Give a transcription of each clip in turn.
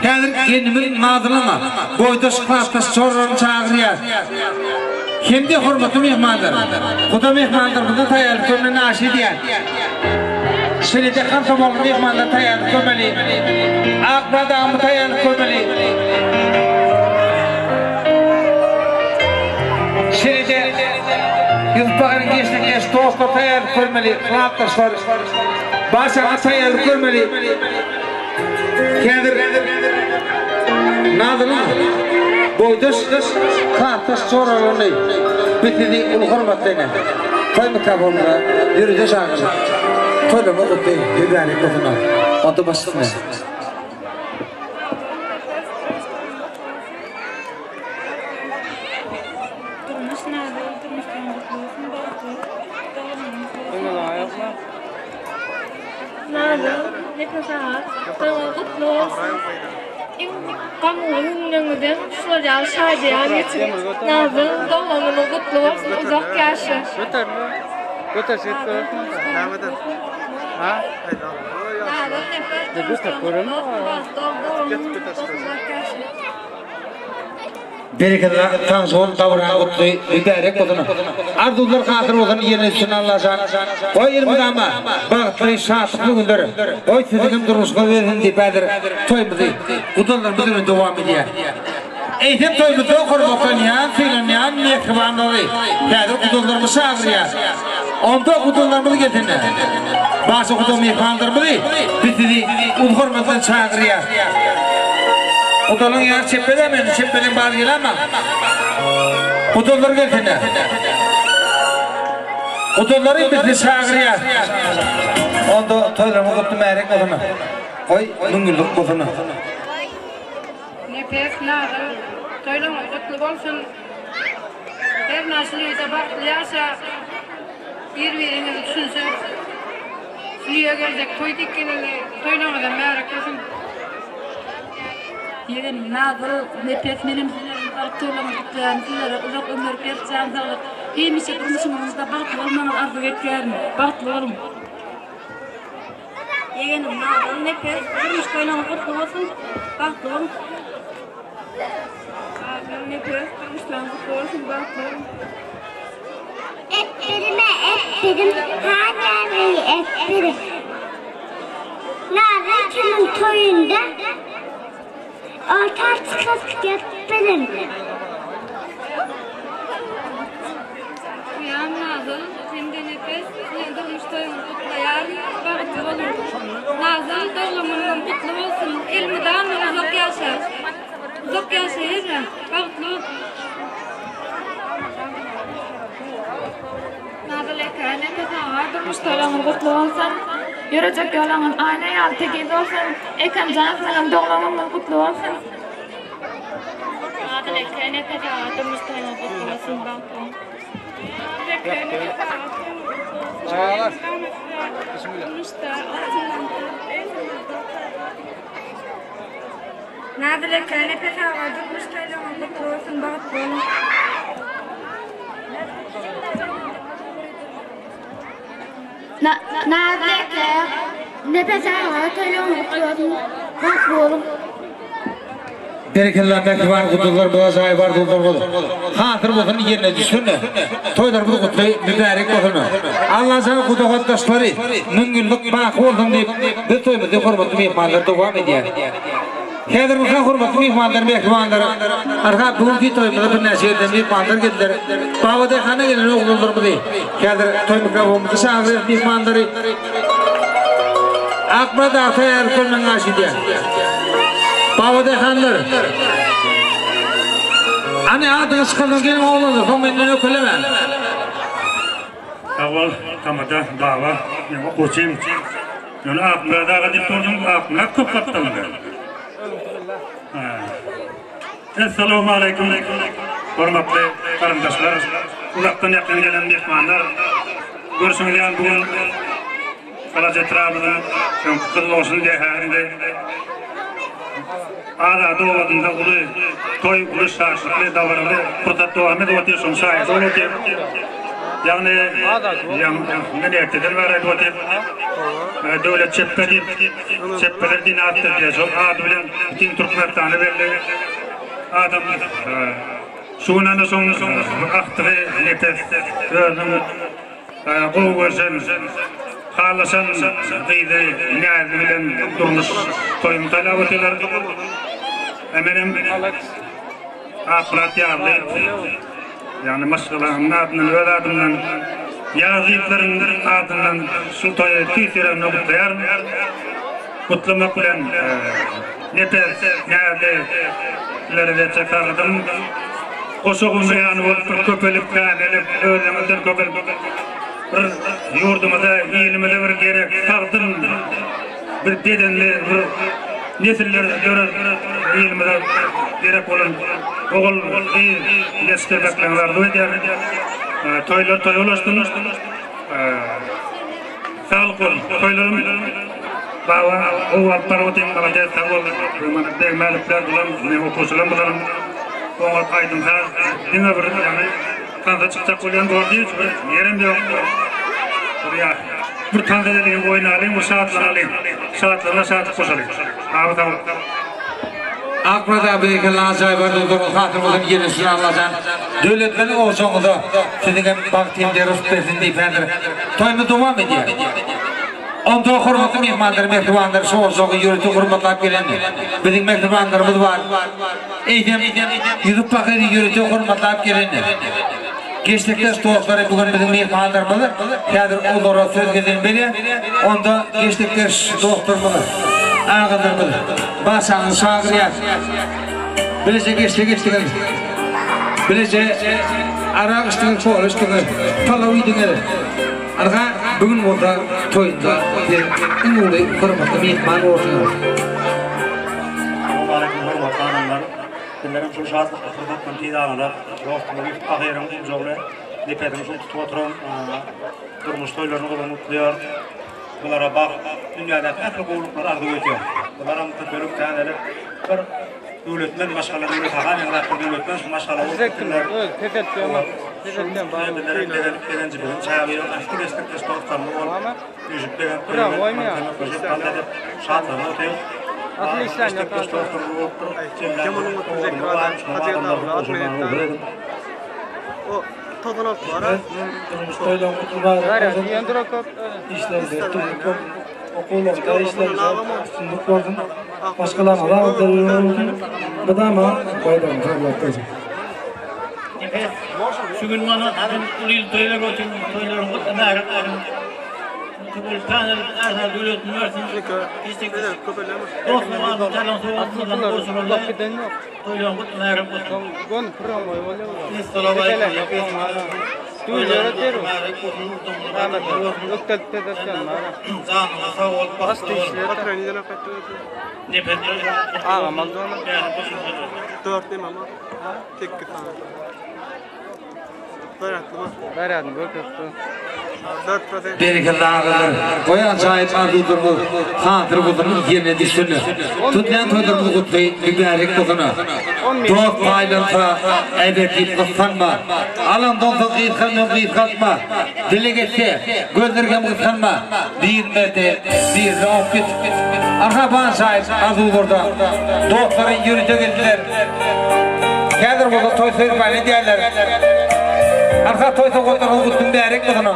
Häzir gelnimiz Nazylyň boýdaş klasdaş joralaryny çagyrýar. Hem-de hormatly myhmanlar, guda myhmanlarymyzdan taýýarlyk görmegini aşy edýär. Şeýle-de komsomolly myhmanlar taýýarlyk görmeli. Akmyrat agamy taýýarlyk görmeli. Şeýle-de Ýusup aganyň eşnekdeş dostlary taýýarlyk görmeli, klasdaşlar. Barçaňyz taýýarlyk görmeli. Häzir Nazylyň boýdaş klasdaş joralaryny biz sizi uly hormat bilen toý mikrofonymyza ýörite çagyrdyk. Toýlaryňyz gutly, mübärek bolsun! Onda baş üstüne. Durmuş Nazyl durmuşdan gutly bolsun bagtly doganyňyz bolsun. Nazyl Nepes aga saňa gutly bolsun. Iň gamly günleriňizem şular ýaly şadyýan geçiriň. Nazyl doglan günüň gutly bolsun uzak ýaşa. Nazyl Nepes durmuşdan gutly bolsun bagtly ol doglan günüň gutly bolsun uzak ýaşa. Berekella sagja bol dabaraň gutly mübärek bolsun arzuwlar hasyl bolsun ýerine düşsün Allajan goý elmydama bagtly şatlykly günler goý siziňem durmuşyňyz bersin diýip häzir toýumyzy gudalarymyz bilen dowam edýär eýsem toýumyzda hormatlanýan sylanýan mähribanlary häzir gudalarymyz çagyrýar onda gudalarymyz gelsinler barça guda myhmanlarymyzy biz sizi uly hormat bilen çagyrýar. Gudalyň ýary çepbedä meni, çepbeden bary geläma. Gudalar gelsene. Gudalary bizi çagyrýar. Onda toýlaryňyz gutly märek bolsun. Goý, müňýyllyk bolsun. Nepes, Nazyl, toýlaryňyz gutly bolsun. Her naşylyda bagtly ýaşa. Bir-biriňizi düşünşip, Düýe geljek toý dik geleli, toýlaryňyzam märek bolsun. Ýegenim Nazyl, Nepes menem sizleriň bagtly toýlaryňyzy gutlaýaryn. Sizlere uzak ömür, berk jan saglyk, hemişe durmuşyňyzda bagtly bolmagyňyzy arzuw etýärin. Bagtly boluň. Ýegenim Nazyl, Nepes, durmuş toýlaryňyz gutly bolsun, bagtly boluň. Nazyl, Nepes, durmuş toýuňyz gutly bolsun, bagtly boluň. Etdirme etdirim, hajary etdirim. Nazar kimiň toýunda orta çykyp gepdirim. Uýam Nazyl hem-de Nepes siziň durmuş toýuňyzy gutlaýaryn, bagtly boluň. Nazyl doglan günüňem gutly bolsun, elmydama uzak ýaşa. Uzak ýaşa Hemra, bagtly bol. Nazyl eke, Nepes aga, durmuş toýlaryňyz gutly bolsun. Ýörejek ýoluňyz aýna ýaly tekiz bolsun. Ekamjan siziňem doglan günüňiz gutly bolsun. Nazyl eke, Nepes aga, durmuş toýuňyz gutly bolsun, bagtly boluň. Nazyl eke, Nepes aga, toýuňyz gutly bolsun. Elmydama size durmuşda altyndan köp, Nazyl eke, Nepes aga, durmuş toýlaryňyz gutly bolsun, bagtly boluň. Nazyl eke, Nepes aga, toýlaryňyz gutly bolsun, bagtly boluň. Berekella mähriban gudalar bu ajaýyp arzuwlaryňyz hasyl bolsun ýerine düşsün toýlarymyz gutly mübärek bolsun Allajan guda gatnaşyklary müňýyllyk baky bolsun diýip biz toýumyzy hormatly myhmanlar dowam edýär. Häzir bolsa hormatly myhmanlar mähribanlar arha bu günki toýumyza birnäçe ýerden myhmanlar geldiler. Babadaýhana gelen oglanlarymyzy häzir toý mikrofonymyza çagyrýarys myhmanlary. Akmyrat aga taýýarlyk görmegiňi haýyş edýän. Babadaýhanlar. Hany adyňyz çykandan geliň oglanlar, soň menden ökelemäň. Sag bol, Tamada, Baba, meň okuwçym. Ýöne Akmyrat aga diýip durduň, Akmyrat köp gapdalynda. Hä. Essalawmaleýkum, hormatly garyndaşlar, uzakdan ýakyn gelen myhmanlar. Görşüňiz ýaly bu gün Galaç etrabymyzyň öňki Gyzylgoşun şäherinde Azady obasynda uly toý, uly şatlykly, dabaraly pursat dowam edip otyr, şonuň şaýady bolup otyrys. Ýagny men erteden bäri aýdyp otyryn. Döwlet Çepbe diýip, Çepbeler dinastiýasy diýýär. Şol ady bilen bütin Türkmenistana belli adam. Şu gün ana şoň agtygy Nepes özüniň gowy görşen, halaşan gyzy Näzli bilen durmuş toýuny toýlap otyrlar. Menem Akmyrat Ýazlyýew, ýagny maşgalamyň adyndan, öz adymdan, Ýazlyýewleriň adyndan şu toýy tüýs ýüregimden gutlaýaryn. Gutlamak bilen Nepes, Näzli sizlere berjek sargydym, goşa gumry ýaly bolup bir köpelip, kämelip, özüňizden köpelip, bir ýurdumyza, ilimize bir gerek, sagdyn bir bedenli bir nesiller döredip, ilimize gerek bolan ogul, gyz ýetişdirmeklerini arzuw edýärin. Toýlar toýa ulaşsyn. Saglyk bolsun. Toýlarym Baba gowy alyp baryp otyň malades sag bol. Mana Begmälikler bulam meň okuwçylarym bularam oňat aýdym saz diňe bir ýaňy tansa çykjak bolýan bor diýip bir ýerem ýok. Bir ýa bir tans edeliň oýnalyň bir şatlanalyň. Şatlygyna şatlyk goşalyň. Baba sag bol. Akmyrat abi berekella ajaýyp arzuwlaryňyz hasyl bolsun ýerleşsin Allajan döwletmeli ojagyňyza siziňem bagt hem-de rysk bersin diýip häzir toýumyz dowam edýär. Onda hormatly myhmanlar mähribanlar şu ojagy ýörite hormatlap gelen biziň mähribanlarymyz bar. Eýsem Ýusup pahyry ýörite hormatlap gelen Geçdikdeş dostlary bu gün biziň myhmanlarymyz häzir olara söz gezegini berýän. Onda geçdikdeş dostlarymyz agalarymyz barçaňyzy çagyrýas. Bileje geçde geçdiňiz. Bileje arak içdiňiz, kola içdiňiz, palaw iýdiňiz. Ynha, bu gün bolsa toýunda siz iň uly hormatly myhman bolduňyz. Salowmaleýkim hormatly adamlar. Sizlerem şul şatlykly pursatdan peýdalanyp, dostumyz Ýusup pahyryň ujagyny Nepesiň şul tutup oturan durmuş toýlaryny gyzgyn gutlaýar. Bulara bagt, dünýädäki ähli gowulyklary arzuw edýär. Bularam köpelip, täzelip, bir döwletmen maşgala, Döwlet aga meňzäp bir döwletmen şu maşgala bolup gitsinler. Şul bizlerem begenip begenjimiziň çägi ýok. Ähli meslekdeş dostlarymyz bolup, üýşüp begenip, kömekleşip, tans edip, şatlanyp otyrys. Meslekdeş dostlarymyz bolup bir jemläp oglumyz barmyş, şonuň adamlaryny goşulmagyny hödür edip. Durmuş toýlaryň gutly baýrak bolsun. Işlerinde üstünlik bolsun. Okuwlarda işlerinde üstünlik bolsun. Maşgalaňyza agyz bolsun. Mydama baýdagyny sallap dursun. Nefes, şu gün mana uly ýyl toýlar bolsun, toýlaryň gutly baýrak bolsun. Türkmenistan Ärhal döwletini bersin. Dostlar, Toýlaryň gutly mübärek bolsun. Mübärek bolsun, Janyňyz sag bolup, bagtly boluň. Nefes Berekella agalar, goý ajaýyp arzuwlaryňyz hasyl bolsun, ýerine düşsün. Tutýan toýlaryňyz gutly, mübärek bolsun. Dost paýlansa, äbet diýip gyssanma. Alandan soň gysganmam gysgaltma. Dileg etse, gözlergem gysganma. Birini ber-de, birini alyp git. Anha bu ajaýyp arzuwlarda dostlary ýörite geldiler. Häzir bolsa toý serpaýyny edýärler. Anha toý sowgatlaryňyz gutly mübärek bolsun.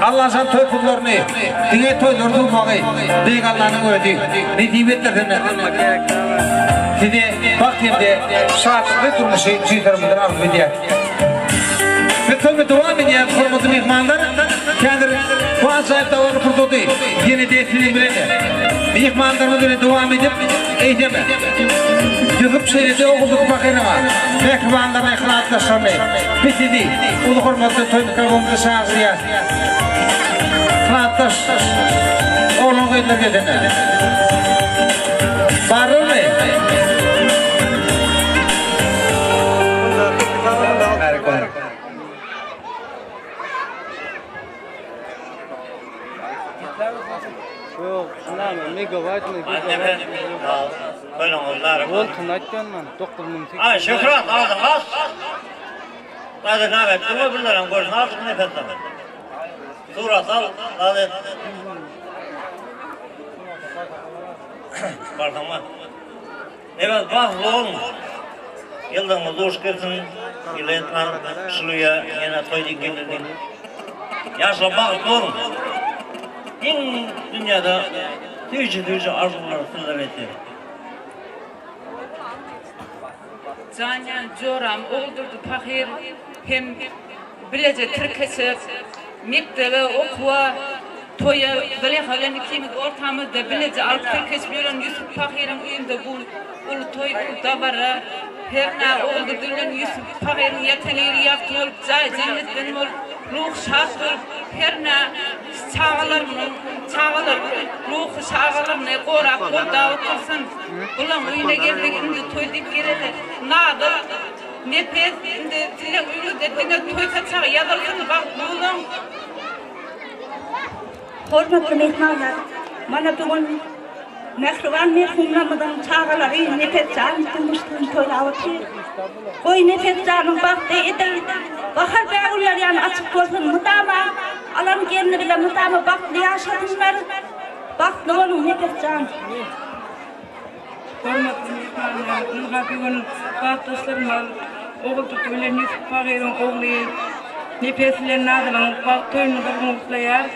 Allajan toý pullaryny diňe toýlary tutmagy Beýik Allanyň özi nesip etdirsin. Size bagt hem-de şatlykly durmuşy tüýs arzuw edýäs. Biz toýumyzy dowam edýäris, hormatly myhmanlar. Häzir bu ajaýyp dabaraly pursady ýene-de siziň bilen myhmanlarymyz bilen dowam edip, eýsem, Ýusup şeýle-de Oguldyk Bahyrowa, mähribanlaryny, hyzmatdaşlaryny biz sizi uly hormat bilen toý mikrofonymyza çagyrýarys. Hyzmatdaş oglan-gyzlar gelsene. Barlarmy? Gazy name et durma birlerem görsün artyk nefesden. Surat al, zat et. Barsaňma. Nefes bagtly bolun. Ýyldygyňyz duş gelsin. Ýyly etmän şulyýa ýene toý diýip geldi. Ýaşla bagtly bolun. Iň dünýäde süýji-süýji arzuwlar sizlere etsin. Janjan joram Oguldurdy pahyr hem bileje tirkeşip, mekdebe, okuwa, toýa Zaleha bilen ikimiz ortamyzda bileje alyp tirkeşip ýören Ýusup pahyryň öýünde bu uly toý, uly dabara. Hernä Oguldurdy bilen Ýusup pahyryň ýatan ýeri ýagty bolup, jaýy jennetden bolup, ruhy şat bolup, hernä çagalarynyň çagalary ruhy çagalaryny gorap goldap otursyn. Bulaň öýüne geldik indi toý diýip geleli. Nadyr, Nepes indi siziň öýüňizde diňe toý saçagy ýazylsyn bagtly boluň. Hormatly myhmanlar, mana bu gün mähriban merhumlarymyzyň çagalary Nepesjan durmuşyny toýlap otyr. Goý Nepesjanyň bagty edil bahar bägülleri ýaly açyk bolsun, mydama alan gelni bilen mydama bagtly ýaşasynlar. Bagtly boluň Nepesjan. Hormatly myhmanlar, ynha bu gün bagtdaşlarymyz Oguldurdy bilen Ýusup pahyryň ogly Nepes bilen Nazylyň bagt toýuny gyzgyn gutlaýarys.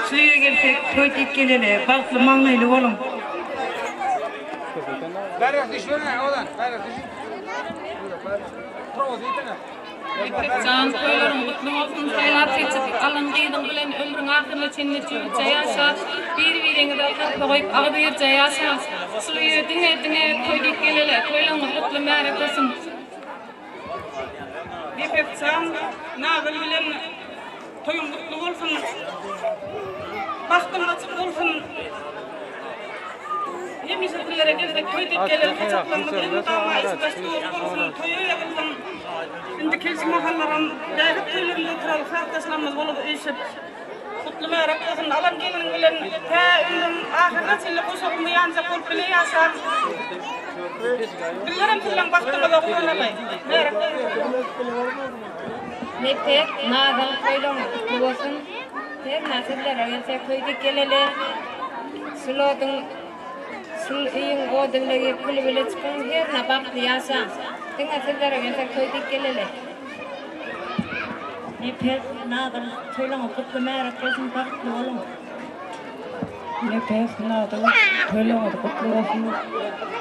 Şu ýere gelsek, toý diýip geleli, bagtly maňlaýly boluň! Jan toýlaryň gutly bolsun saýlap seçip alan gyzyň bilen ömrüň ahyryna çenli jübütje ýaşa bir biriňize sarpa goýup agzybirje ýaşa şul öýe diňe diňe toý diýip gelele toýlaryňyz gutly märek bolsun. Nepesjan Nazyl bilen toýuň gutly bolsun bagtyň açyk bolsun hemişe sizlere gelsek toý diýip geleli saçaklarymyz elmydama içi-daşy doly bolsun toýa ýazylsyn indi kelşi mahallaram bäbek toýlarynda oturaly sazdaşlarymyz bolup üýşüp gutly mübärek bolsun alan gelniň bilen tä ömrüň ahyryna çenli goşagymyz ýanjak bolup bile ýaşaň bizlerem sizleň bagtyňyza guwanaly mübärek bolsun. Nepes, Nazyň toýlaryňyz gutly bolsun. Hernä sizlere gelsek toý diýip geleli. Şul oduň, şul öýüň ody bile girip küli bile çykyň, hernä bagtly ýaşaň. Diňe sizlere gelsek toý diýip geleli. Nepes, Nazyl toýlaryňyz gutly märek bolsun bagtly boluň. Nepes, Nazyl toýlaryňyz gutly bolsun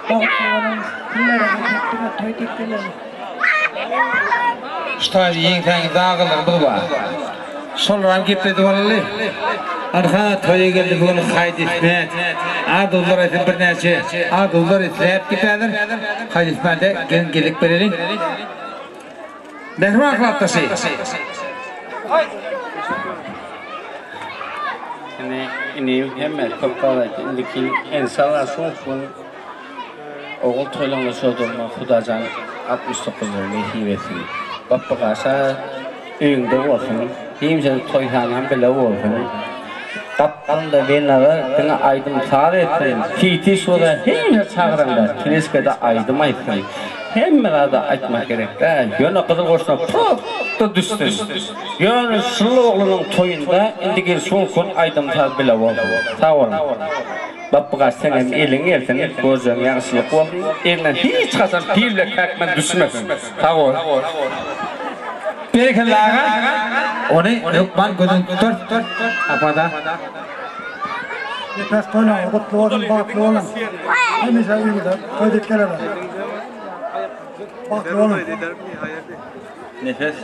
bagtly boluň sizlere gelsek diňe toý diýip geleli. Şu taýda ýeňsäňizde agalarymyz bar. Şolaram gepledip alaly. Ynha, toýa geldi bu gün Haýdy Ismet. Arzuwlar aýtsyn birnäçe arzuwlar isläp gidädir. Haýdy Ismede geliň gezek bereliň. Mähriban klasdaşy. Ine, inim hemme köp zat aýtdy. Indiki enşalla şu gün Ogul toýlaňda şo durma Hudajan 69 ýyl nesip etsin. Bapba gaşa öýüňde bolsun. Hemişe toýhanaň bile bolsun. Gapdalynda Welnazar diňe aýdym saz etsin. Titi şoda hemişe çagyraňda teleşkede aýdym aýtsyn. Hemme zada aýtmak gerek däl. Ýöne gyzyl goşuna pugta düşsün. Ýöne şul oglunyň toýunda indi gel şul gün aýdym saz bile bolsun. Sag boluň. Bapbygaç seňem eliň gelsin, görjegiň ýagşylyk bolsun, eliňden hiç haçan pil bilen käkmen düşmesin. Sag bol. Berekella aga. Ony hökman gözüň tutar apada. Nepes toýlaryňyz gutly bolsun bagtly boluň hemişe öýüňize toý diýip gelerler bagtly boluň. Nepes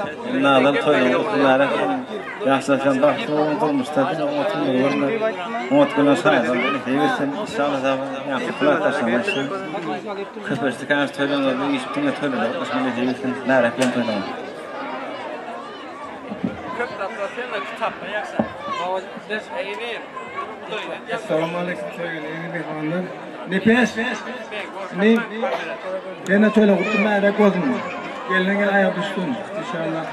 Nazar toýlaryň gutly mübärek bolsun. Ýaşlar bagtly boluň durmuşda diňe oňat günleri görmek, oňat günler şaýat bolmak nesip etsin. Inşallah ýagşy klasdaşlaryň köpelsin käbir toýlaryňyzda üýşüp diňe toýlarda gatnaşmak nesip etsin. Mübärek bolsun toýlaryňyz. Assalamualeýkum söýgüli myhmanlar. Nepes. Inim. Ýene toýla gutly mübärek bolsun. Gelniň gel aýagy düşsün. Inşallah.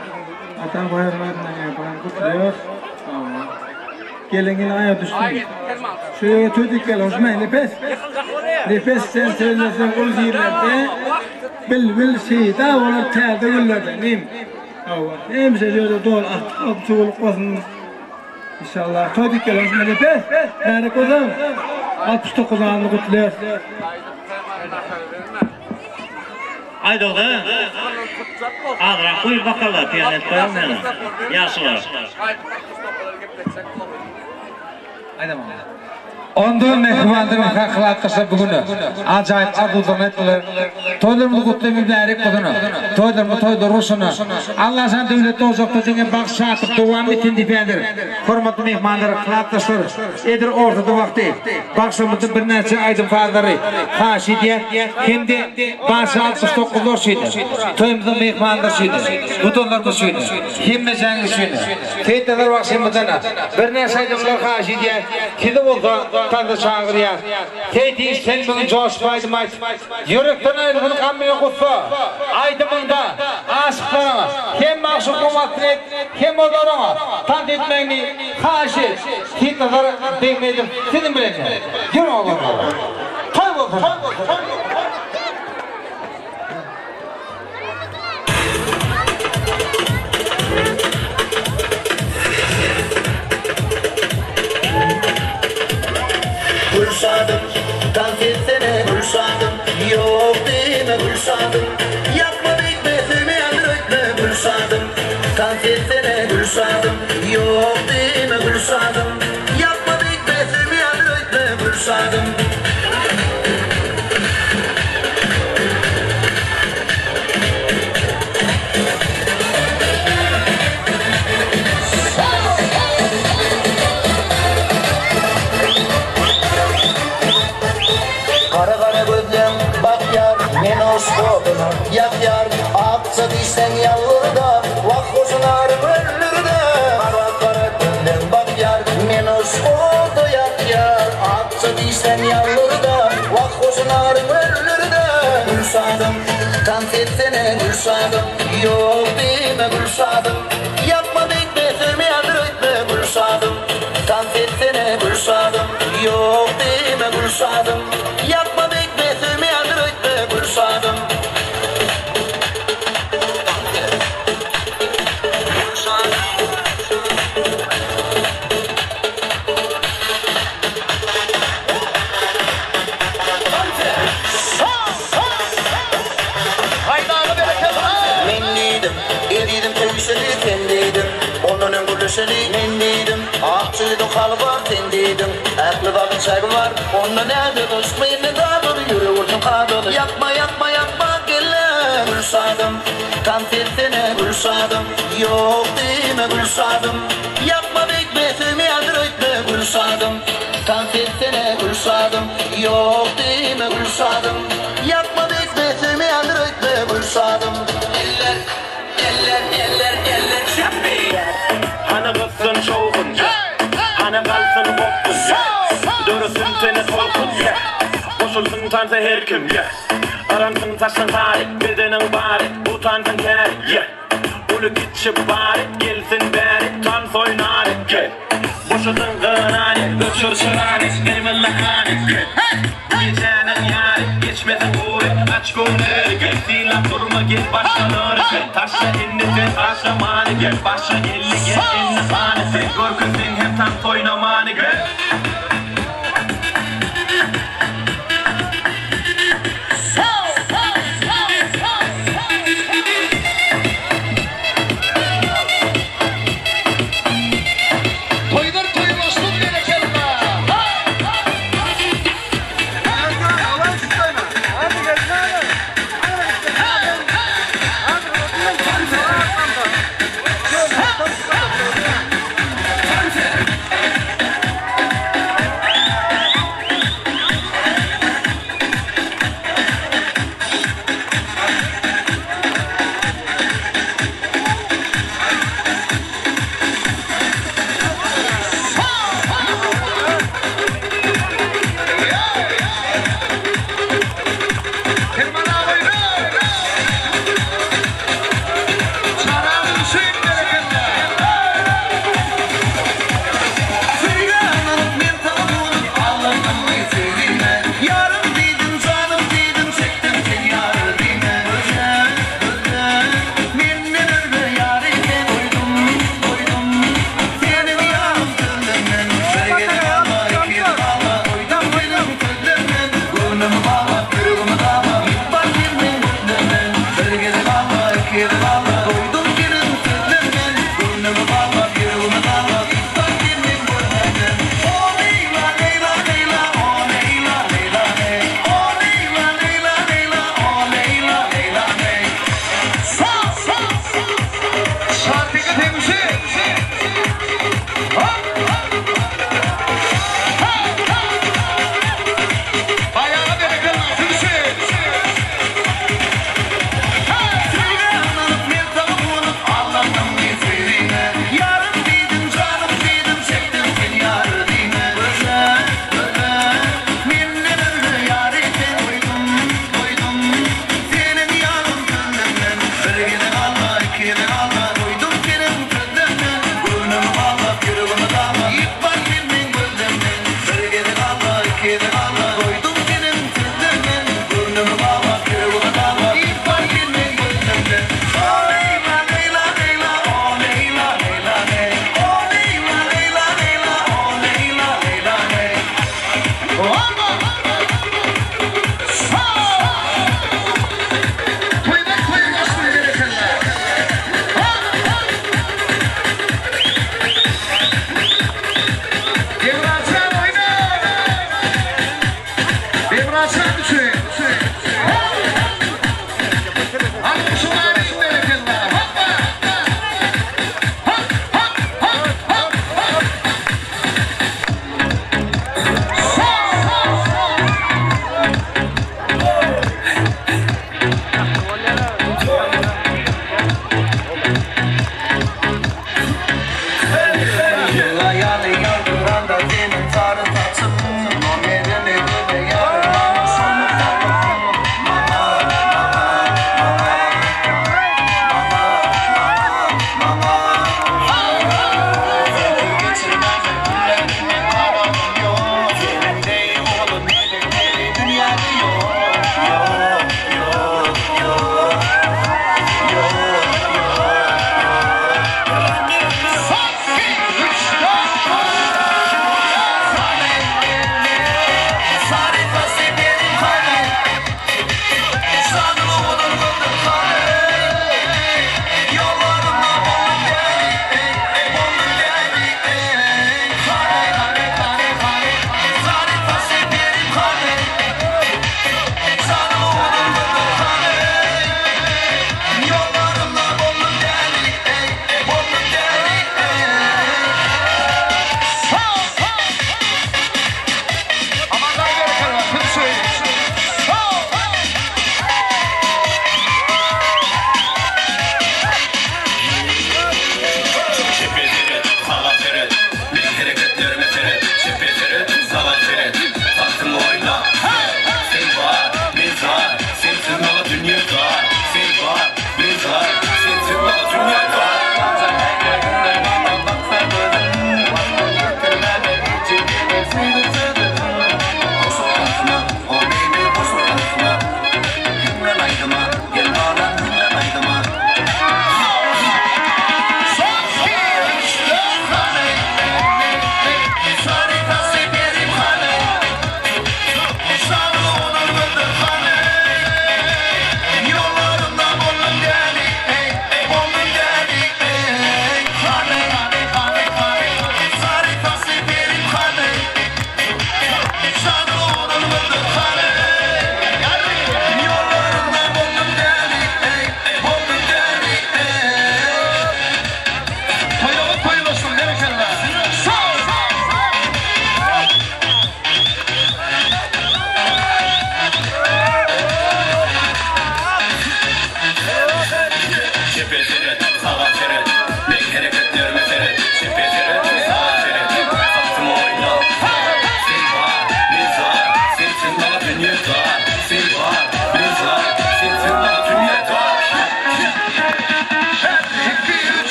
Atam baýram adyndan ýene baýram gutlaýar. Gelin gel aýagy düşsün. Şu ýere toý dik gel hoşmeý Nepes. Nepes sen söýleseň ol ýerlerde bilbil şeýda bolar täze güllerde inim. Hawa, hemişe ýerde doly artyk çuwluk bolsun. Inşallah. Toý dik gelen şuna Nepes. Mübarek bolsun. 69 anyny gutlaýas. Aýdogdy. Azrak guý bakala piýanet goýaň meni. Ýagşylar. Onda mähribandyr hakylatdaşlar bu güne ajaýyp arzuwlaryny aýtdylar. Toýlarymyz gutly mübärek bolsun. Toýlarymyz toýlar bolsun. Allajan döwletli ojakda diňe bagt şatlyk dowam etsin diýip häzir hormatly myhmanlar hakylatdaşlar edir ortada wagty bagşymyzdan birnäçe aýdym sazlary haýyş edýär hem-de bagşy 69-lar üçin toýumyzyň myhmanlary üçin gudalarymyz üçin hemmejaňyz üçin Seýitnazar bagşymyzdan birnäçe aýdymlar haýyş edýär, sizi bolsa tansa çagyrýar. Seýit iş sen bugün joşup aýdym aýt. Ýürekden aýrylsyn gam bilen gussa. Aýdymyňda aşyklaryňa hem magşuklyň waspyny et, hem olaryň tans etmegini haýyş et. Seýitnazar Begmedow siziň bilen. Ýörüň oglanlar. Toý bolsun! Gülşadym, tans etsene Gülşadym, ýok diýme Gülşadym, ýakma beýtme söýme ýandyr öýtme Gülşadym, tans etsene Gülşadym, ýok diýme Gülşadym, ýakma beýtme söýme ýandyr öýtme Gülşadym. Gara gara gözleň bakýar men oşkoduna ýakýar Akja dişleň ýalňyzda wah goşunarym öldürde Gara gara gözleň bakýar men oşkoda ýakýar Akja dişleň ýalňyzda wah goşunarym öldürde Gülşadym tans etsene Gülşadym ýok diýme Gülşadym Ýapma beýtme söýme ýandyr öýtme Gülşadym tans etsene Gülşadym ýok diýme Gülşadym Ýapma beýtme söýme ýandyr öýtme Gülşadym. Men diýdim, ezizim söýüşeli sen diýdim, Ondan öň gürleşeli men diýdim, Ak jüýdüň haly bar sen diýdiň, Ähli zadyň çägi bar, onda näde yşk mende dadyly ýürek ursun kadaly Ýakma ýakma ýakma gelle Gülşadym, tans etsene Gülşadym, ýok diýme Gülşadym, Ýakma beýtme söýme ýandyr öýtme Gülşadym, tans etsene Gülşadym, ýok diýme Gülşadym, Ýakma beýtme söýme ýandyr öýtme Gülşadym. Eller eller eller eller çepbe. Hany gyzsyn şowhun, Hany galsyn gopgun, Döresin tene tolkun, Goşulsyn tansa her kim, Yransyn saçlaň sary, Bedeniň bary, utansyn käri, Uly kiçi bary, Gelsin bäri, tans oýnaly, Boşasyn gynany, Öçür çyrany, Bermeli hany, Gijäniň ýary, geçmesin gury, Aç göwnüňi, gel, Sylap durma, gel, başgalary, gel, Taşla indi sen taşlamany, gel, Başa geldi, gel, indi hany sen, Görkez sen hem tans oýnamany, gel. Toýlar toý bolsun berekella. Myratjan üçin. Alyň şu manyny berekella. Hopba! Hop, hop, hop, hop, hop.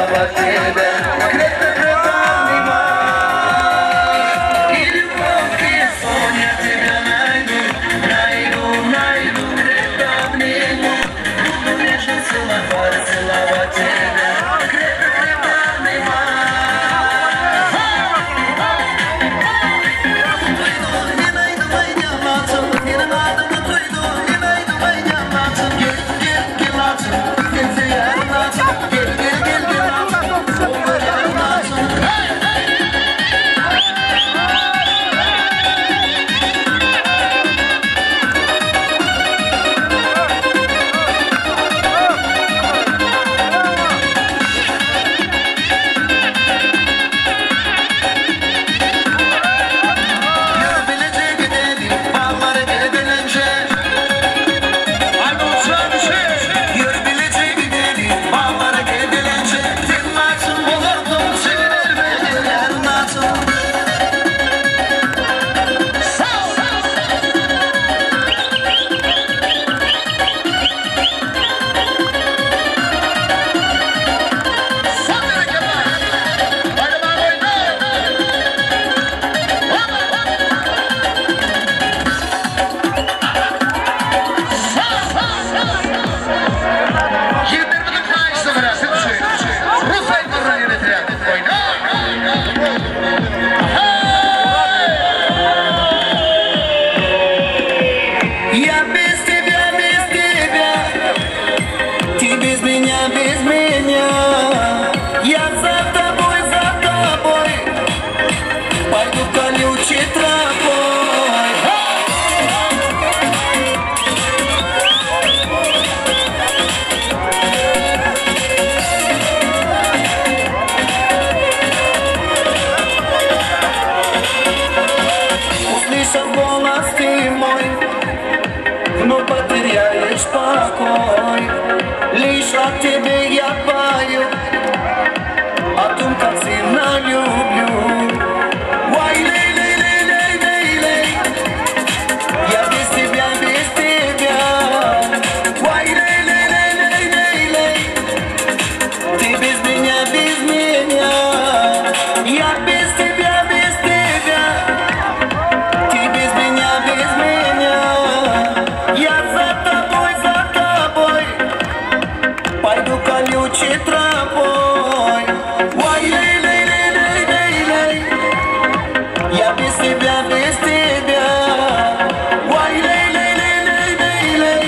целовать тебя. Крепко-крепко обнимать. И любовь, и сон я тебя найду, найду, найду, крепко обниму. Буду нежно целовать, целовать тебя. Крепко-крепко обнимать. Я без тебя, без тебя, ты без меня, без меня. Я за тобой, за тобой пойду колючей тропой. Услышав голос ты мой, вновь потеряешь покой. Лишь о тебе я пою, о том, как сильно люблю. Ой, лей, лей, лей, лей, лей, лей. Я без тебя, без тебя. Ой, лей, лей, лей, лей, лей, лей. Ты без меня, без меня. Я без тебя, без тебя. Ты без меня, без меня. Я за тобой, за тобой пойду колючей тропой. Ой, лей, лей, лей, лей, лей, лей. Я без тебя, без тебя. Ой, лей, лей, лей, лей, лей, лей.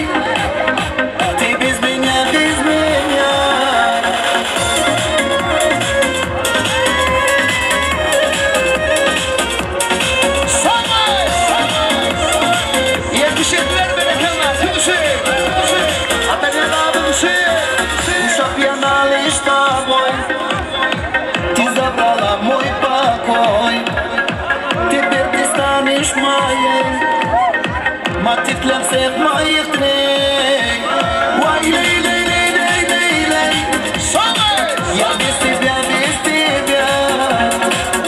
Ты без меня, без меня. Лишь тобой ты забрала мой покой. Теперь ты станешь моей, мотив для всех моих дней. Ой, лей, лей, лей, лей, лей, лей. Я без тебя, без тебя.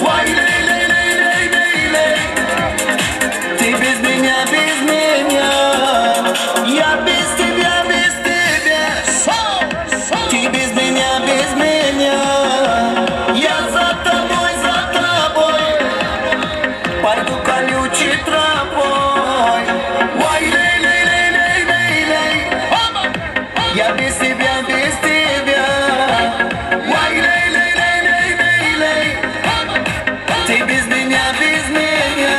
Ой, лей, лей, лей, лей, лей, лей. Ты без меня, без меня. Я без тебя, без тебя. Ты без меня, без меня. Я за тобой, за тобой пойду колючей тропой. Ой, лей, лей, лей, лей, лей, лей. Я без тебя, без тебя. Ой, лей, лей, лей, лей, лей, лей. Ты без меня, без меня.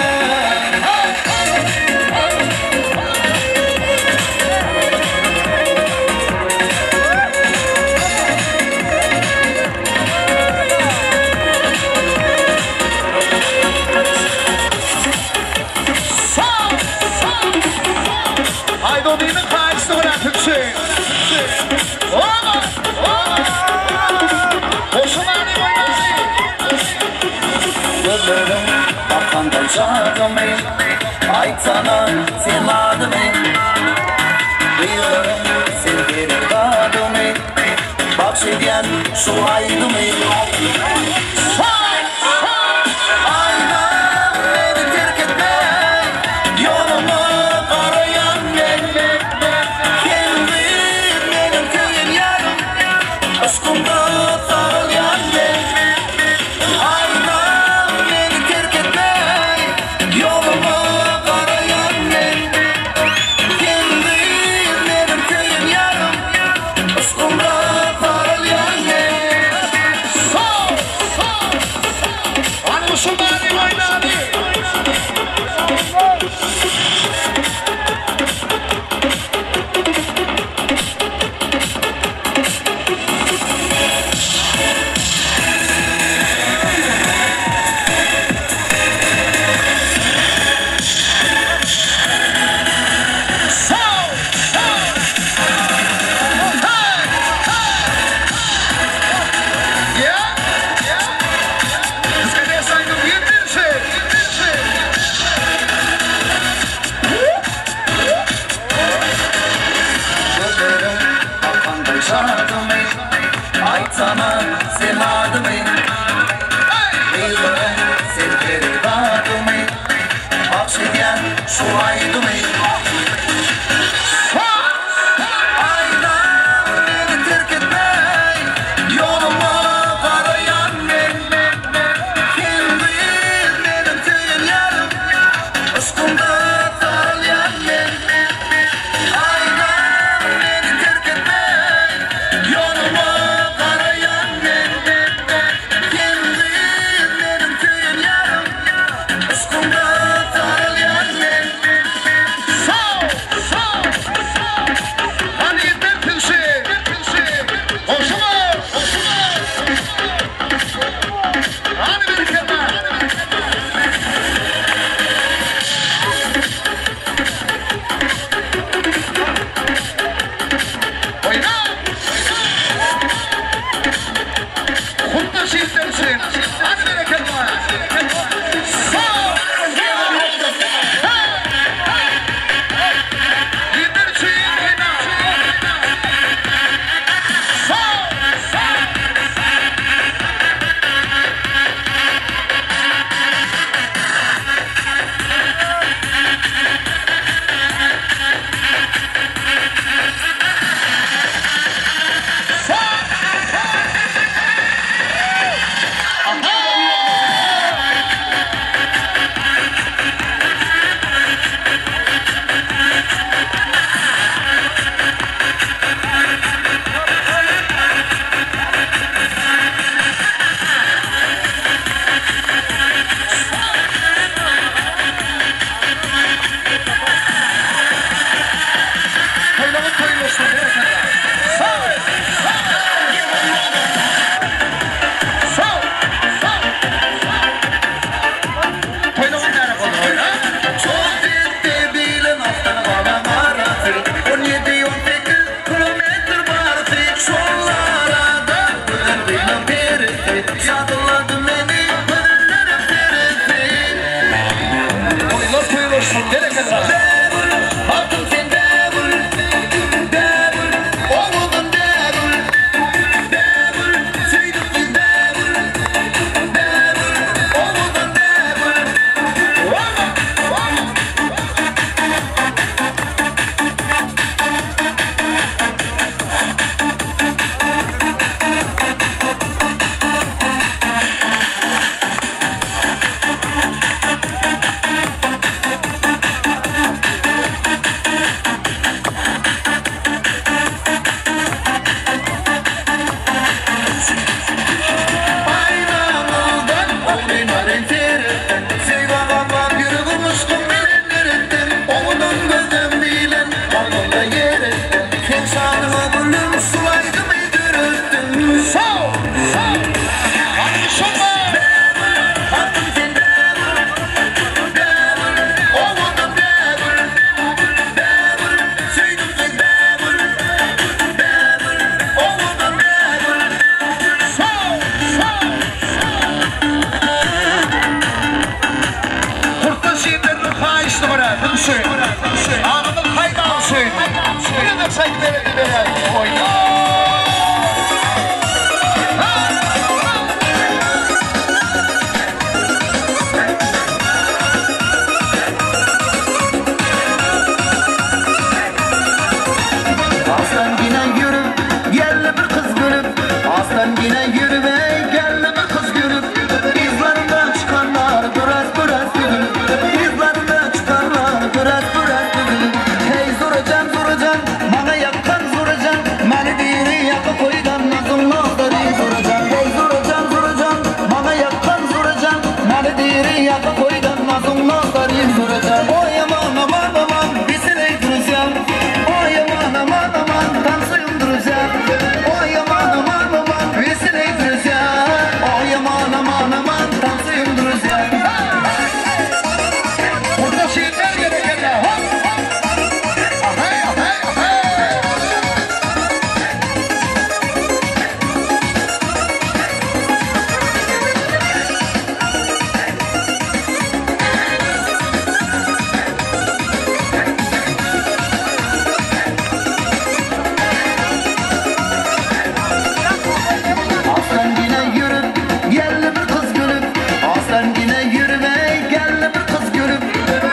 Gözlerim arkandan çağırdım, Aytsana sen adımı. Duyularım sen verir dadımı. Bahşediyen şu aydımı. Aynam beni terk etme, yolumu karayan ben. Kendim benim köyün yarım, aşkımda sarıl. Şadyllady meni gözelleriň seresi. Toýlar toýlaşsyn berekella. Bägül, bagtym sen bägül, bägül, owadan bägül, bägül, söýdüm men bägül, bägül, owadan bägül. Aýnamdan oýnaryn seretdim, Söýgä gaplap ýüregim yşkym bilen eretdim, Owadan gözlem bilen kalbymda ýer etdim, Seň şanyňa gülüm şu aýdymy döretdim. Bägül, bagtym sen bägül, bägül, owadan bägül, bägül, söýdüm sen bägül, bägül, owadan bägül. Kurtdan şiirlerini haýyşly görä, Hüseýin. Agamyz Haýdar Hüseýin. Bir de şaýt bereli berýär. Oýna. Aslan yine yürüp geldi bir kız gülüp Aslan yine yürüp ey geldi bir kız gülüp İzlerinden çıkanlar biraz biraz gülüp İzlerinden çıkanlar biraz biraz gülüp Hey zoracan zoracan bana yakkan zoracan Meni diri yakı koydan nazım nazları zoracan Hey zoracan zoracan bana yakkan zoracan Meni diri yakı koydan nazım nazları zoracan Oy aman aman aman bisiley друзья Ой aman aman aman танцуем друзья Ой aman aman aman веселей друзья Ой aman aman aman танцуем друзья Kurtdan şiirler berekella. Hop. Ahay ahay ahay. Aslan yine yürüp geldi bir kız gülüp Aslan yine yürüp ey geldi bir kız gülüp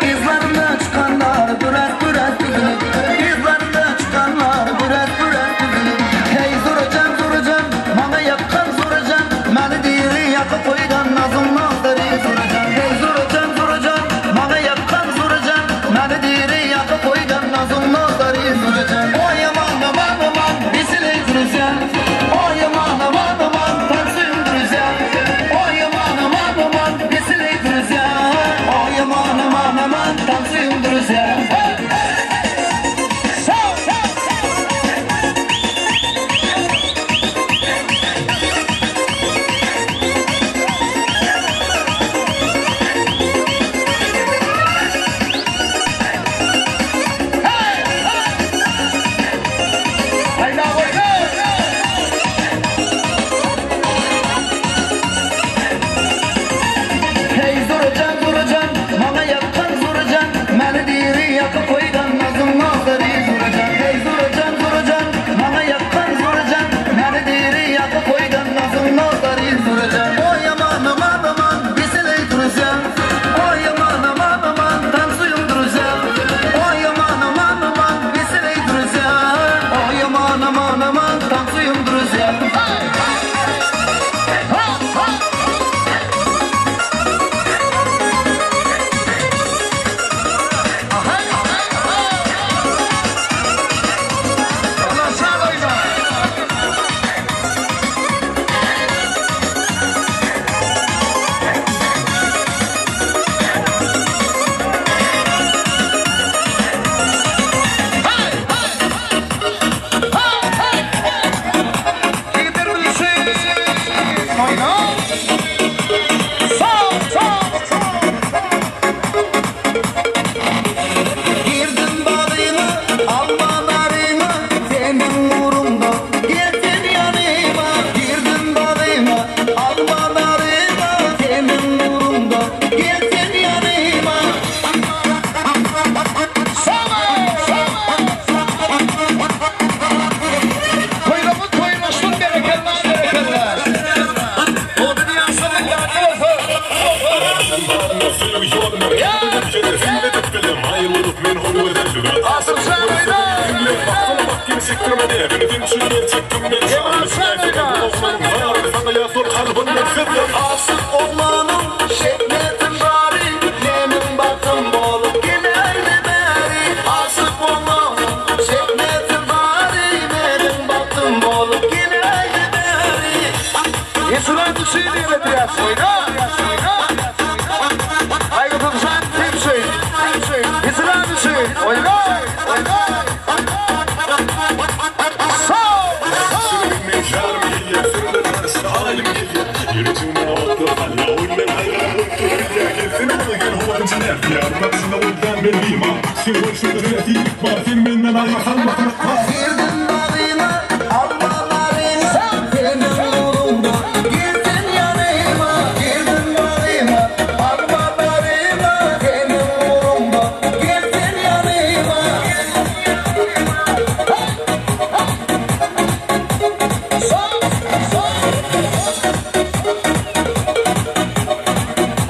İzlerinden çıkanlar biraz biraz üzülüp İzlerinden çıkanlar biraz biraz üzülüp Hey zoracan zoracan bana yakkan zoracan Meni diri yakı koygan nazım nazları zoracan Hey zoracan zoracan bana yakkan zoracan Meni diri yakı koygan nazım nazları zoracan Oy aman aman aman веселей друзья Ой aman aman aman танцуем друзья Ой aman aman aman веселей друзья Ой aman aman aman танцуем друзья Hayda oyna. Hey zoracan zoracan bana yakkan zoracan Meni diri yakı koygan nazım nazları zoracan Hey zoracan zoracan bana yakkan zoracan Meni diri yakı koygan nazım nazları zoracan Oy aman aman aman веселей друзья Oy aman aman aman танцуем друзья Oy aman aman aman веселей друзья Oy aman aman aman танцуем друзья Ulan sağ oyna. Yiğitler bilsin. Oyna. Sağ sağ sağ. Girdim bağrına, alma narına, senin nurunda gelsin yanıma. Girdim bağrına, alma Aşyk oglanyň şepnetin bary, Meniň bagtym bolup geläýdi bäri. Aşyk oglanyň şepnetin bary, Meniň bagtym bolup geläýdi bäri. Ýesulan üçin diýip oýna. Gaýgysyzjan sen üçin. Ýesulan üçin oýna. Girdim bagyma, alma baryma, Seniň ugrunda girsin ýanyma. Girdim bagyma, alma baryma, Seniň ugrunda girsin ýanyma.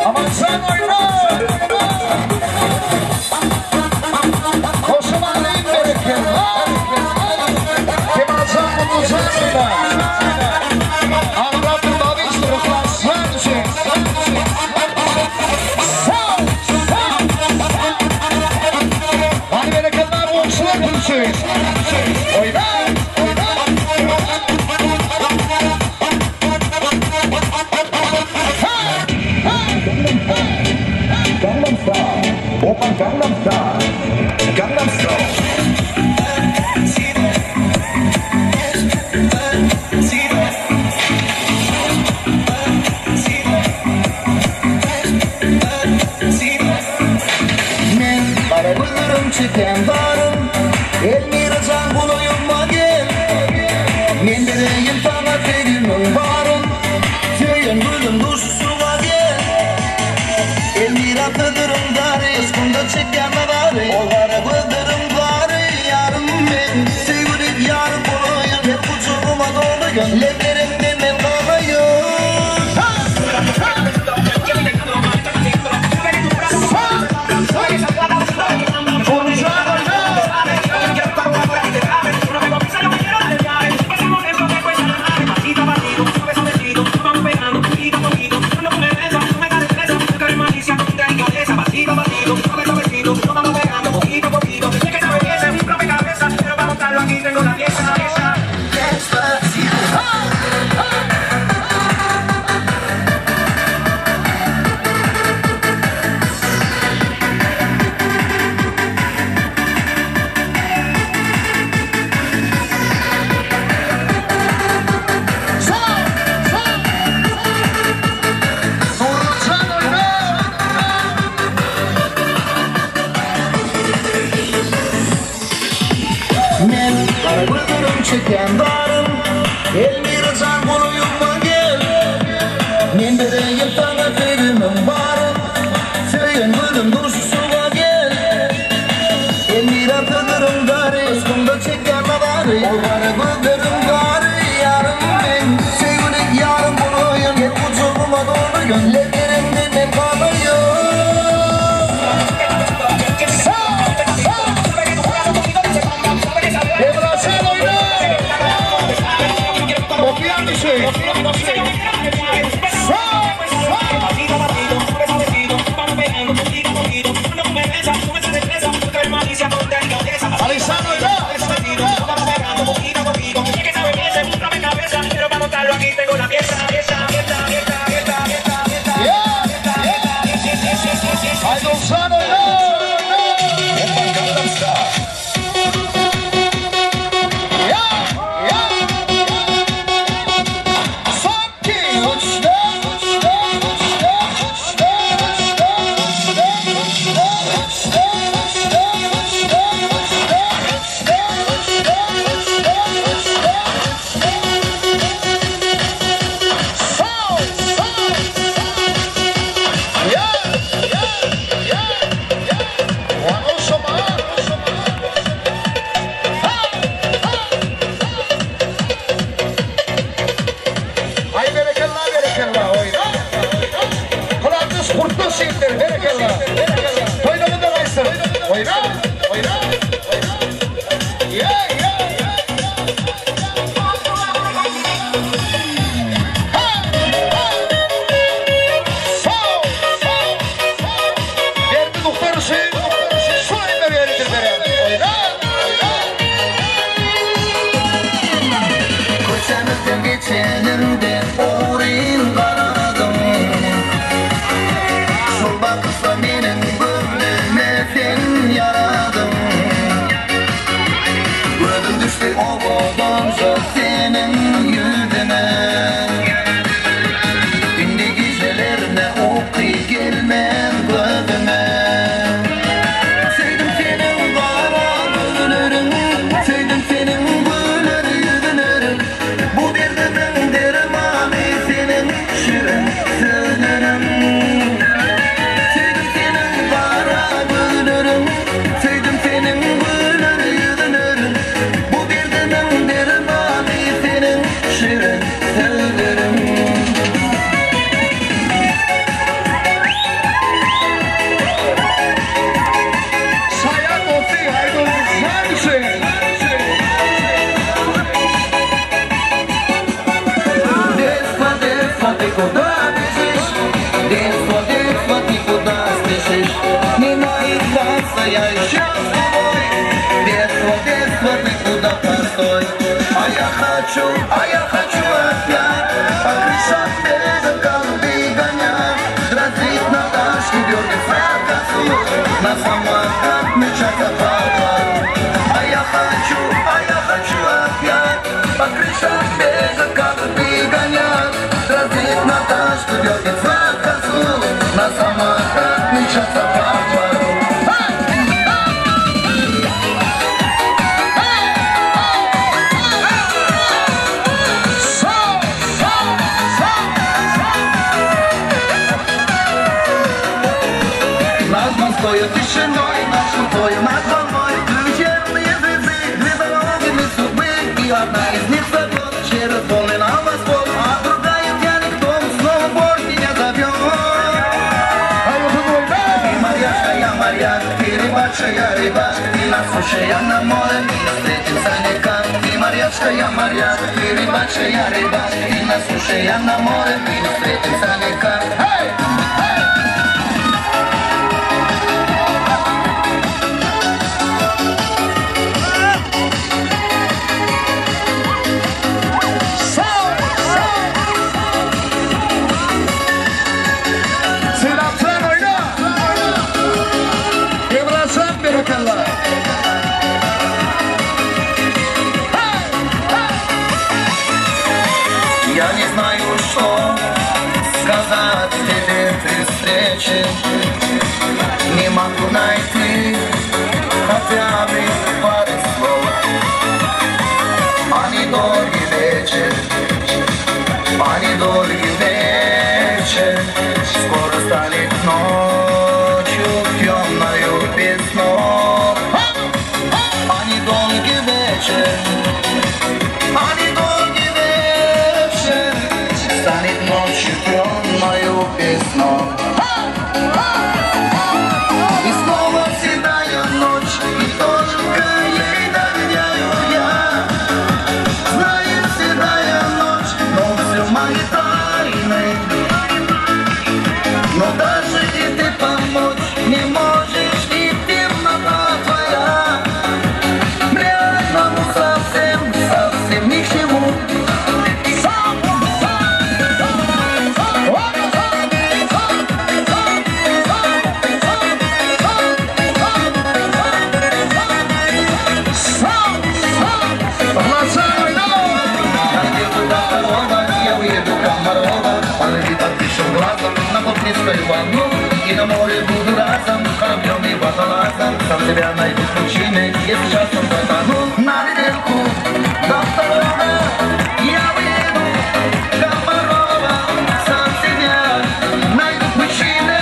Aman sen oýna. Koşumanlıyım bereket. Kemalcan Mutlucan oyna. Anlatın Babiç Ruhlan üçün. Hadi bereketler komşular üçün. Oyna. Gangnam Style. Oppa Gangnam Style. Gangnam Style. Men gara gözlerim çeken darym, Elmira can golaýyma gel. Men bereýin saňa söýgimiň baryn, Söýen gülüm duşuşyga gel. Elmira sözlerim dary, Yşkymda çekýän nazary, Ol gara gözlerim bary, Ýarym men, söýgüli ýarym bolaýyn, Her gujagyma dolaýyn, Lebleriňden men galaýyn. Nurcan oyna. Men gara gözlerim çeken darym, Elmira can golaýyma gel. Men bereýin saňa söýgimiň baryn, Söýen gülüm duşuşyga gel. Elmira sözlerim dary, Yşkymda çekýän nazary, Ol gara gözlerim gary, Ýarym men, söýgüli ýarym bolaýyn, Her gujagyma dolaýyn, Lebleriňden men galaýyn. Emrah sen oyna. Okuyan üçün. Alisano oyna. Aydolsan oyna. Oppa Gangnam Style. Ya, ya. Son 2, 3. хочу, а я хочу опять По крышам бегать, голубей гонять Дразнить Наташку, дергать за косу На самокат мчаться по двору А я хочу, а я хочу опять По крышам бегать, голубей гонять Дразнить Наташку, дергать за косу На самокат мчаться по двору Над Москвою тишиной, над шуткою, над волной Две звезды, две дороги, две судьбы И одна из них зовет через волны на восход А другая тянет к дому, снова борт меня зовет Ты морячка, я моряк, ты рыбачка, я рыбак Ты на суше, я на море, не встретимся никак Ты морячка, я моряк, ты рыбачка, я рыбак Ты на суше, я на море, не встретимся никак Hey! Sylapjan oýna! Emrajan berekella! Я не знаю, что сказать тебе при встрече Не могу найти хотя бы пары слов Ani dolgi вечер, ani dolgi вечер Скоро станет ночью темною без снов Ani dolgi вечер, ani долгий вечер Станет ночью темною без снов И снова седая ночь, и только ей доверяю я Знает седая ночь, но все мои тайны Но даже и ты помочь не можешь, и темнота твоя Мне одному совсем, совсем ни к чему Yhlasjan oýna! Я уеду Комарова, полети подпишем глазом на путницкую волну И на море буду разом, кораблем и водолазом Сам себя найду в пучине, если часом затону На недельку до второго я уеду Комарова Сам себя найду в пучине,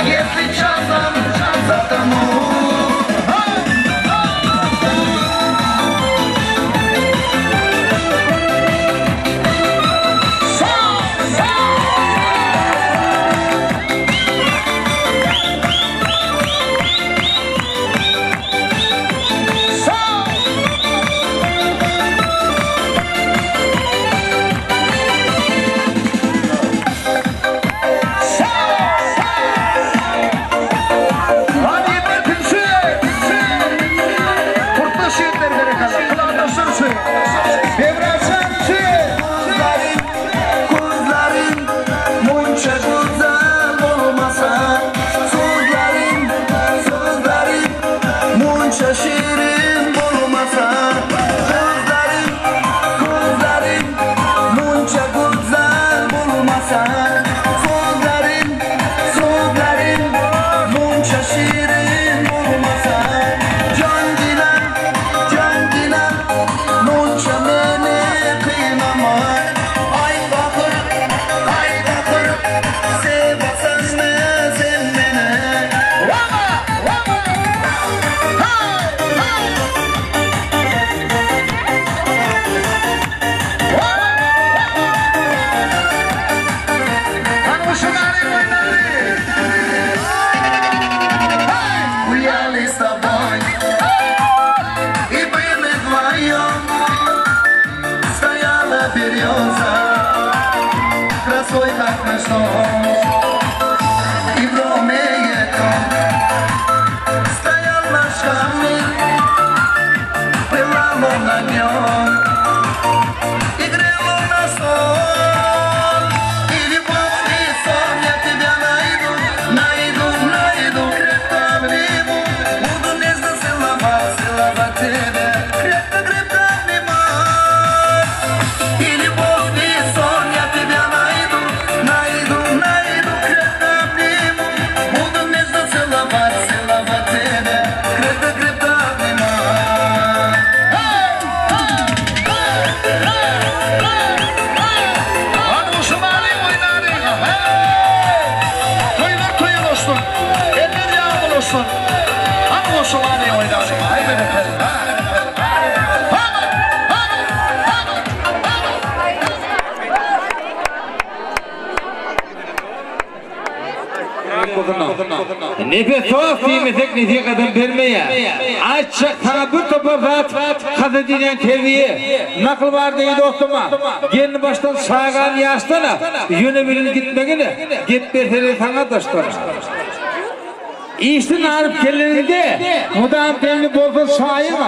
если часом затону Hadi berkinçi! Kurtlaş ýigitler berekella! Kulakdaşlar üçin! Bewrajan üçin! Gözlerin, gözlerin munça güzel olmasa Sözlerin, sözlerin munça şirin bolmasa Gözlerin, gözlerin munça güzel bolmasa Sözlerin, sözlerin munça şirin bolmasa Can dilen, can dilen munça meni kıynama Ay bakır, ay bakır Sevasan mı sen beni Hany şuňary oýnaly! Гуляли с тобой И были вдвоем Стояла береза Красой, как наш дом И в доме этом Стоял наш камин Пылал он огнем dostlar. Hany goşulalyň oýnalyň. Aý berekella. Nepes dost diýmesek nesihatam bermeýär. Aýtjak saňa bir topar zat kasa diýlen terbiýe, nakyl bar deý dostuma. Gelni başdan çagan ýaşdan-a, ýöne bilen gitmegine, gep berseler saňa daşdan. Işden aryp geleniňde, mydam demli bolsun çaýyň-a,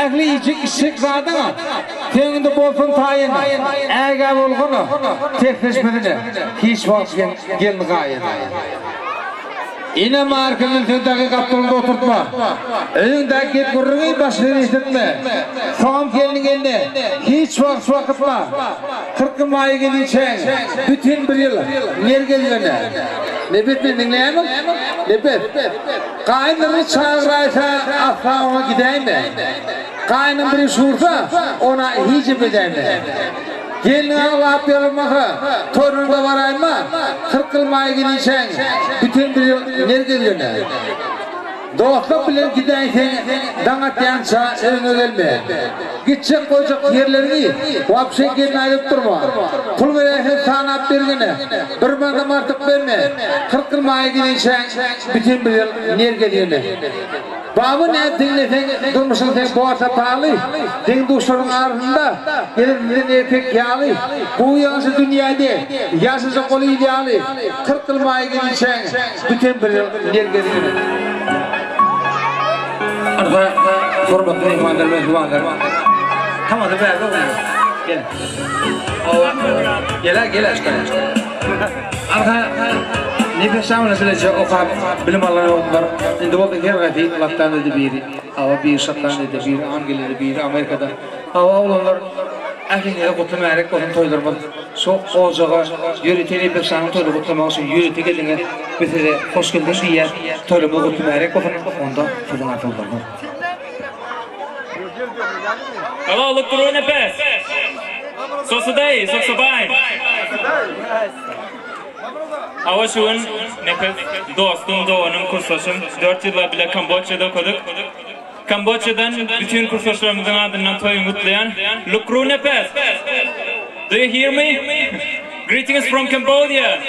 ähli iýjek-içjek zadyň-a, seňňde bolsun taýyn, ägä bolgun-a, tersleşmesine, hiç wagt gelin gaýyn. Ene markyny sen dagy gapdalynda oturtma. Öýüňdäki gep-gürrüňi başga eşitme. Soňam gelniň eline hiç wagt wakytma. 40 maýa gelinçäň, bütin bir ýyl ner gezgene. Nepes meni diňleýärmiň? Nepes. Gaýynlaryny çagyraýsa asla oňa gidäýme. Gaýynyň biri şursa, ona hiç ep edäýme. Gelniň aglap ýalynmasa, toýlaryna baraýma, 40 ýyl maýa gelinçäň, bütin bir ýyl ner gezgene. Dostluk bilen gidäýseň, daň atýança öýüňe gelme. Gitjek goýjak ýerleriňi wapşe gelne aýdyp durma. Pul beräýseň sanap bergene, bir manadam artyk berme. 40 ýyl maýa gelinçäň, bütin bir ýyl ner gezgene. Baba nädip diňleseň durmuşyň seň borsa paly, deň-duşlaryň arasynda gezer bizden erkek ýaly, gowy ýagşy dünýäde ýaşajak ol il ýaly, 40 ýyl maýa gelinçäň bütin bir ýyl ner gezgene. Ynha, hormatly myhmanlar, mähribanlar. Tamada bärde oglanlar. Gel. Owa. Gel-ä, gel-ä şu taýa. Arka Nepes şamyna okap bilim alan oglanlar indi bolsa her haýsy Latdaniyada biri, awa biri Şotlandiyada, biri Angliýada, biri Amerikada. Awa oglanlar ähliňize gutly märek bolsun toýlarymyz. Şu ojaga ýörite Nepes şanyň toýuny gutlamak üçin ýörite geldiňiz. Biz size hoş geldiň diýýäs. Toýlarymyz gutly märek bolsun. Onda siziň arzuwlaryňyz. Hello, look through Nepes. So today, so sabay. Awa şu gün Nepes dostum, doganym, kursdaşym 4 ýyllap bile Kamboçýada okadyk. Kamboçýadan bütün kursdaşlarymyzyň adyndan toýuňy gutlaýan. Lukru Nepes. Do you hear me? Greetings from Cambodia.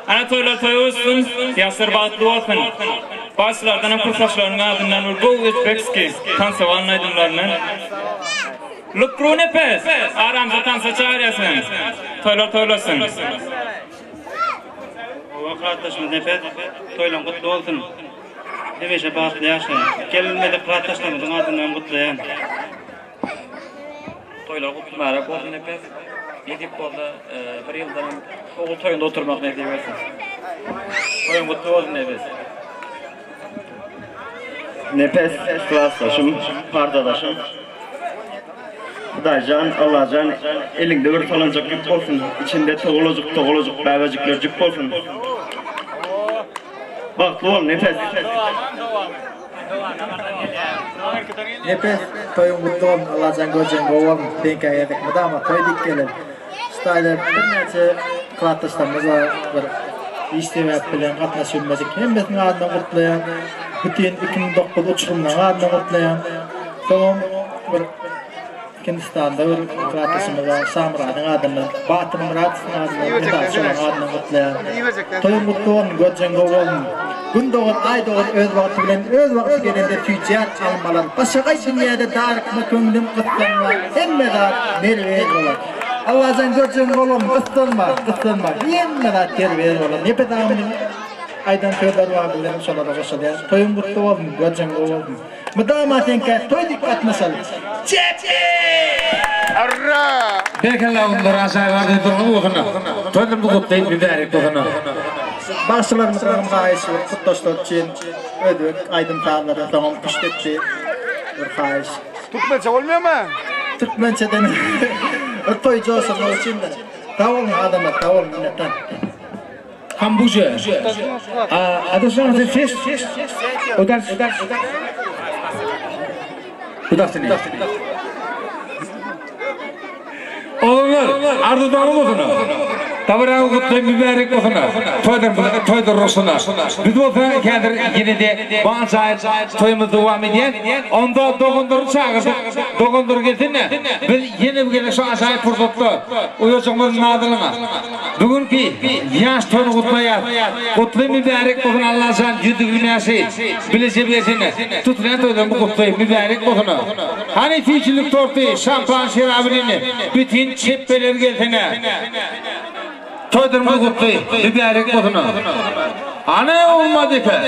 Ana toýlar toý bolsun, ýaşlar bagtly bolsun. Bagşylardanam kursdaşlarynyň adyndan bir gowy özbekski tansowan aýdymlaryny. Lukru Nepes! Aramyza tansa çagyrýar seni. Toýlar toýlasyn. Hawa klasdaşymyz Nepes, toýlaň gutly bolsun. Hemişe bagtly ýaşa. Gelinmedik klasdaşlarymyzyň adyndan gutlaýan. Toýlar gutly mübärek bolsun Nepes. Nesip bolsa bir ýyldanam ogul toýunda oturmak nesip etsin. Toýuň gutly bolsun Nepes. Nepes klasdaşym, partadaşym. Hudaýjan, Allajan eliňde bir salanjak ýüp bolsun, içinde togalajyk togalajyk bäbejikler jüp bolsun. Bagtly bol Nepes. Nepes toýuň gutly bolsun Allajan görjegiň gowy bolsun seňkä gezek mydama toý dik geler şu taýda birnäçe klasdaşlarymyz bar bir iş sebäp bilen gatnaşyp bilmedik hemmesiniň adyndan gutlaýan bütin 2009 uçurymlaryň adyndan gutlaýan soňam bir Hindistanda bir klasdaşymyz bar Şamyradyň adyndan Batyr Myradowyň adyndan Esasy şolaryň adyndan gutlaýan toýuň gutly bolsun görjegiň gowy bolsun Gün dogan aý dogan öz wagty bilen öz wagty gelende süýjär almalar başagaý dünýäde darykma köňlüm gyssanma hemme zat merwer bolar Allajan görjegiň gowy bolsun gyssanma gyssanma hemme zat merwer bolar Nepes agamyň aýdan sözleri bar bizem şolara goşulýas toýuň gutly bolsun görjegiň gowy bolsun mydama seňkä toý diýip gatnaşaly Çepbe! Berekella oglanlar ajaýyp arzuw durmuş bolsun. Toýlarymyz gutly mübärek bolsun. Bagşylarymyzdan haýyş bir gutlaşlar üçin özbek aýdym sazlary soňam küşt etdi bir haýyş. Türkmençe bolmaýarmy? Türkmençeden bir toý joşurmak üçin de. Sag boluň adamlar sag boluň minnetdar. Kambuje. A adaşlaryň ses Udar. Good afternoon. Oglanlar, arzuwdaňyz bolsun. Dabaraňyz gutly mübärek bolsun. Toýlarymyz toýlar bolsun. Biz bolsa häzir ýene-de bu ajaýyp toýumyzy dowam edýäs. Onda doganlary çagyrdyk. Doganlar gelsin-de, biz ýene bir gezek şu ajaýyp pursatda uýajygymyz Nazylyň bu günki ýaş toýuny gutlaýas. Gutly mübärek bolsun Allajan 120 ýaşy bileje bersin. Tutulýan toýlarymyz gutly mübärek bolsun. Hany süýjülik torty, şampan şerabyny bütin çepbeler gelsene. Toýlarymyz gutly, mübärek bolsun. Hany olmady eken.